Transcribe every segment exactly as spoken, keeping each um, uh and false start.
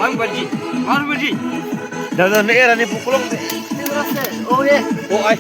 Bang Barji, Bang Barji. Dah dah ni era ni pukulong. Oh eh. Oh ai.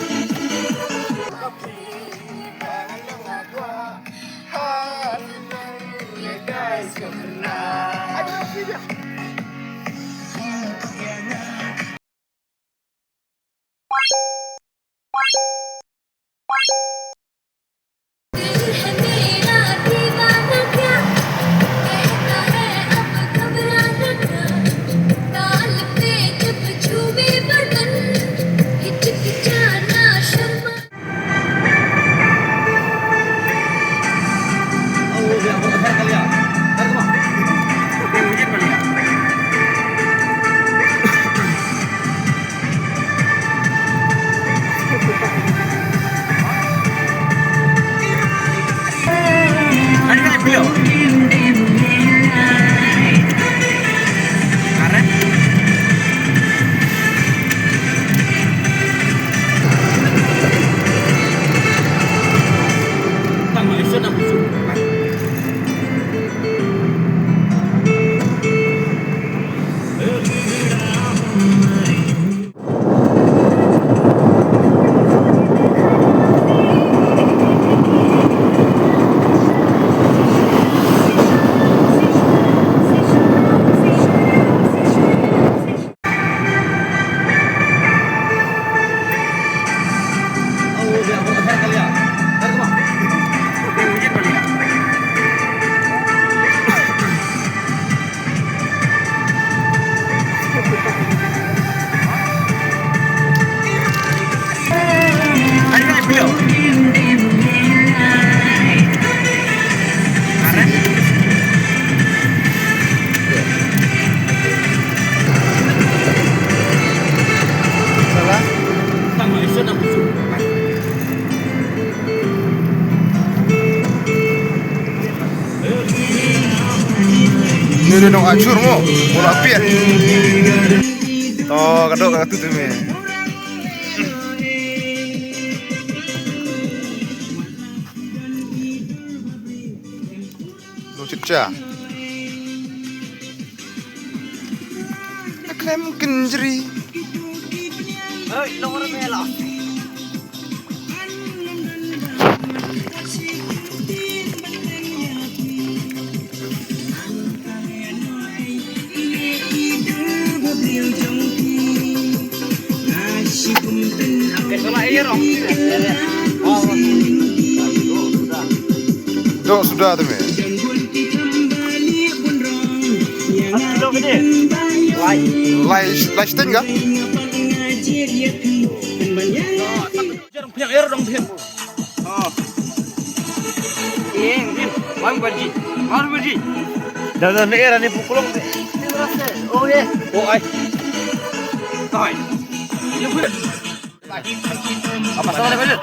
Ni dei nong anjur mo, mo la piat. To, ka dok ka tu tu me. Nong chet cha. Klem kenjri. Hei, nong orang mela. Dok sudah tu me. Lai, lai siteng ka? Jarang pynïar dong pynïar. Oh. Ing, ing. Bang Barji. Bang Barji. Dah dah ni era ni pukulong. Oh eh. Oh ai. Ai. Ni pun. Apa salah dia?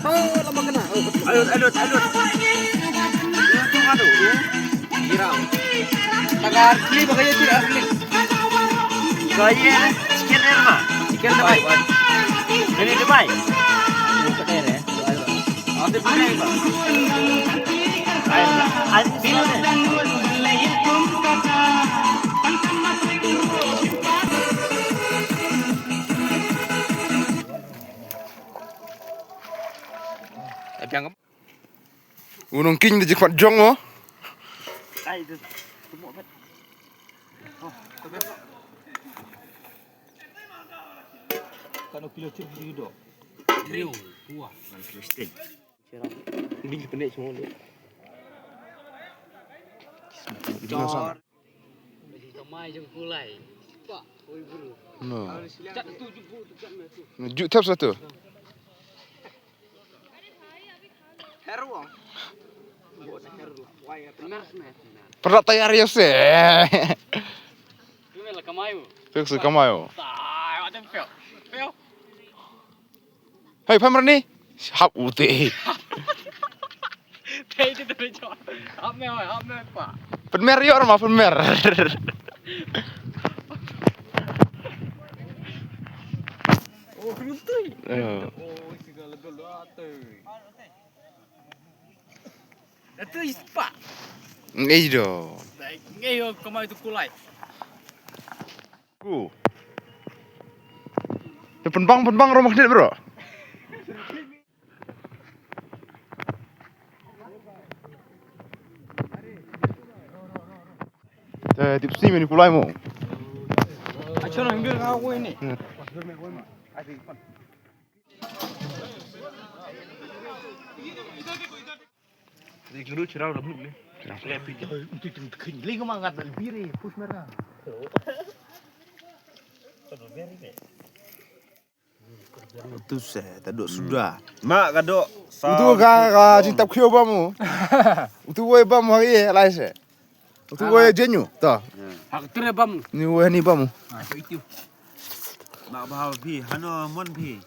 Oh, lama kena. Oh, alut, alut, alut. Aduh. Girau. Tagar ni baka ye tu asli. Kaya chicken air ma. Chicken Dubai. Ini Dubai. Ini pakai ya. Ada pakai ba. Ai, ai, sila deh. Ai, piang. U nongking da jingkwat jong mo. Ai, tu. Tumok bet. Oh, tu bet. Kano kilo chip di do. Trio, dua. Interesting. Ini pendek semua dia. Jor. Kamai jong kulai. Pak, oi bro. No. Jat tu jumpa tu jat tu. Ju tap satu. Pernah tayar ya se. Pek su kamai. Hei, pam rani. Hap uti. Pynmer yor ma pynmer. Oh, kena betul. Ya. Oh, isi kalau dulu atuh. Atu ispa. Ngei do. Ngei yo kamai tu kulai. Ku. Te pynbang, pynbang roma khnit bro. Te dip sni meni kulai mo. Acho na hindir ka ko ini. Hmm. Tu se ta dok suda. Mak ka dok. Utu ka ka jin tap khio ba mu. Utu woi ba mu ha ye lai se. Utu woi jenyu ta. Ha ka tre ba mu. Ni woi ni ba mu. Mak ba ha bi hano mon bi.